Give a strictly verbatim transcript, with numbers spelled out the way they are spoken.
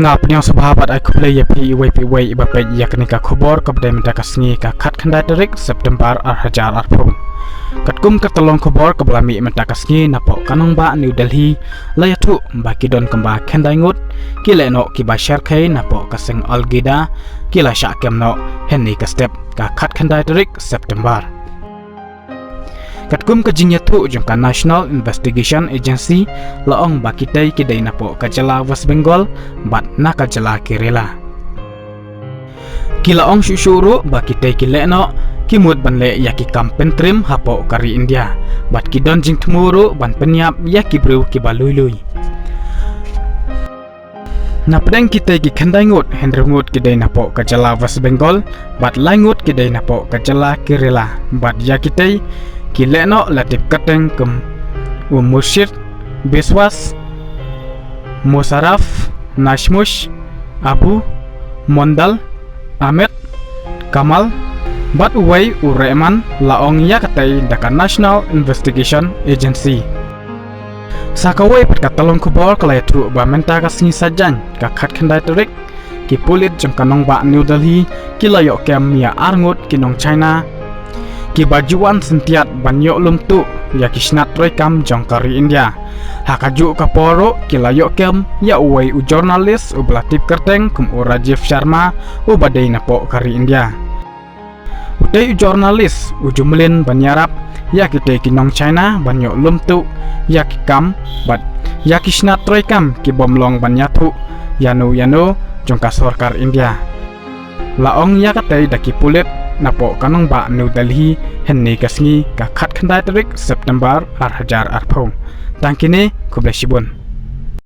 Nga pynïaw sngewbha bad ai khublei ïa phi iwei pa iwei iba peit ïa kane ka khubor kaba dei mynta ka sngi ka khatkhyndai tarik September ar hajar arphew. Katkum ka tyllong khubor kaba la mih mynta ka sngi napoh ka nongbah New Delhi, la ïathuh ba ki don kumba khyndai ngut ki lehnoh kiba shyrkhei napoh ka seng Al Qaeda ki la shah kem noh hynne ka step ka khatkhyndai tarik September. Katkum ka jingïathuh jong ka National Investigation Agency, la ong ba kitei ki dei napoh ka jylla West Bengal bad na ka jylla Kerala. Ki la ong shuh shuh ruh ba kitei ki lehnoh ki mut ban leh ïa ki kam pyntriem hapoh ka ri India bad ki don jingthmu ruh ban pynïap ïa ki briew kiba lui lui. Napdeng kitei ki khyndai ngut, hynriew ngut ki dei napoh ka jylla West Bengal bad lai ngut ki dei napoh ka jylla Kerala. Bad ïa kitei ki lehnoh la tip kyrteng kum u Murshid, Biswas, Musharraf, Nashmush, Abu, Mondal, Ahmed, Kamal bad uwei u Rehman, la ong ïa katei da ka National Investigation Agency. Sa kawei pat ka tyllong khubor ka la ïathuh ba mynta ka sngi Saitjaiñ ka khatkhyndai tarik, ki pulit jong ka nongbah New Delhi ki la ïoh kem ïa ar ngut ki nong China kiba ju wan syntiat ban ïoh lum tuh ïa ki shnat treikam jong ka ri India. Ha kajuh ka por ruh ki la ïoh kem ïa uwei u journalist uba la tip kyrteng kum u Rajiv Sharma, uba dei napoh ka ri India. Utei u journalist u ju mlien ban ïarap ïa kitei ki nong China ban ïoh lum tuh ïa ki kam bad ïa ki shnat treikam ki bym long ban ïathuh ïano ïano jong ka sorkar India. La ong ïa katei da ki pulit napoh ka nongbah New Delhi hynne ka sngi ka khatkhyndai tarik September ar hajar arphew. Tang kine, khublei shibun.